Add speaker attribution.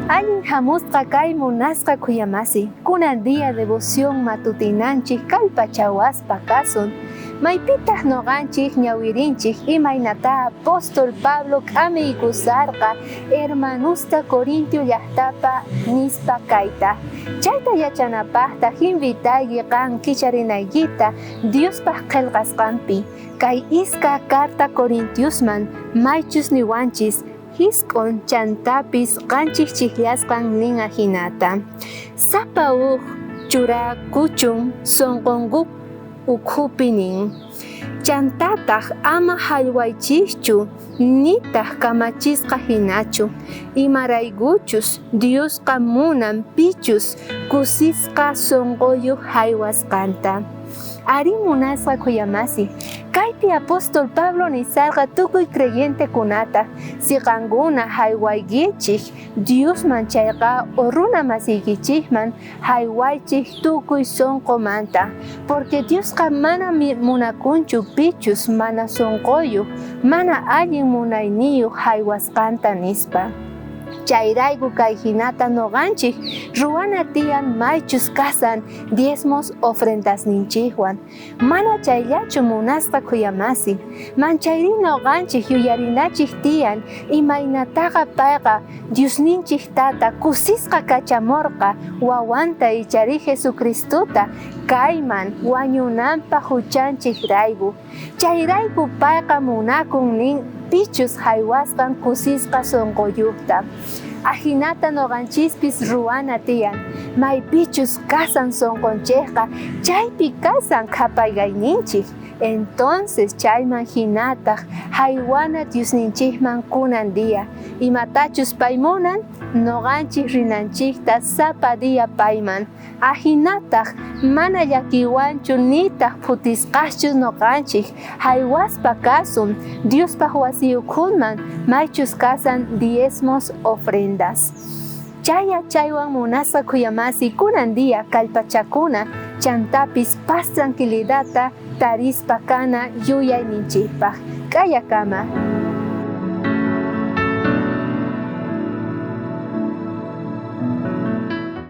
Speaker 1: Allin hamusqa kay munasqa khuyamasi, kunan día devoción matutinanchik kallpachawaspa kasun. Maypitaq noqanchik ñawirinchik imaynatá apóstol Pablo k'amiykusarqa hermanusta Corintio llajtapa nispa kayta. Chayta yachanapajtaj invitayki qan kicharinaykita Diospaj qhelqasqanpi. Kay iska carta Corintiosman maychus niwanchis jisq'on chantapis qanchis chijllasqan nin ajinata, Sapa uj churakuchun sonqonkup ukhupi nin. Chantataj ama jallwaychischu nitaj kamachisqa jinachu, imaraykuchus Diosqa munan pichus kusisqa sonqoyoj jaywasqanta. Arí munasqa khuyamasi, kaypi apóstol Pablo nisarqa tukuy creyentekunata, si qankuna jaywaykichej Diosman chayqa o runa masiykichejman jaywaychej tukuy sonqomanta, porque Diosqa mana munakunchu pichus mana sonqoyoj, mana allin munayniyoj jaywasqanta, nispa. Chayrayku kay jinata noqanchej ruwana tiyan maychus kasan diezmos ofrendasninchejwan. Mana chayllachu munasqa khuyamasi, manchayrí noqanchej yuyarinachej tiyan imaynataqa payqa Diosninchej Tata kusisqa kachamorqa Wawanta icharí Jesucristota kayman wañunanpaj juchanchejrayku. Chayrayku payqa munakun nin pichus jaywasqan kusisqa sonqoyojta. Ajinata noqanchispis ruwana tiyan, maypichus kasan sonqonchejqa chaypi kasan qhapaykayninchej. Entonces chayman jinataj jaywana Diosninchejman kunan día, imatachus pay munan, noqanchej rinanchejta sapa día payman. Ajinataj mana llakiywanchu nitaj phutisqaschu noqanchej jaywaspa kasun Diospaj wasi ukhunman maychus kasan diezmos ofrendas. Chay yachaywan munasqa khuyamasi kunan día kallpachakuna chantapis paz tranquilidadta tarispa kana yuyayninchejpaj. K'ayakama.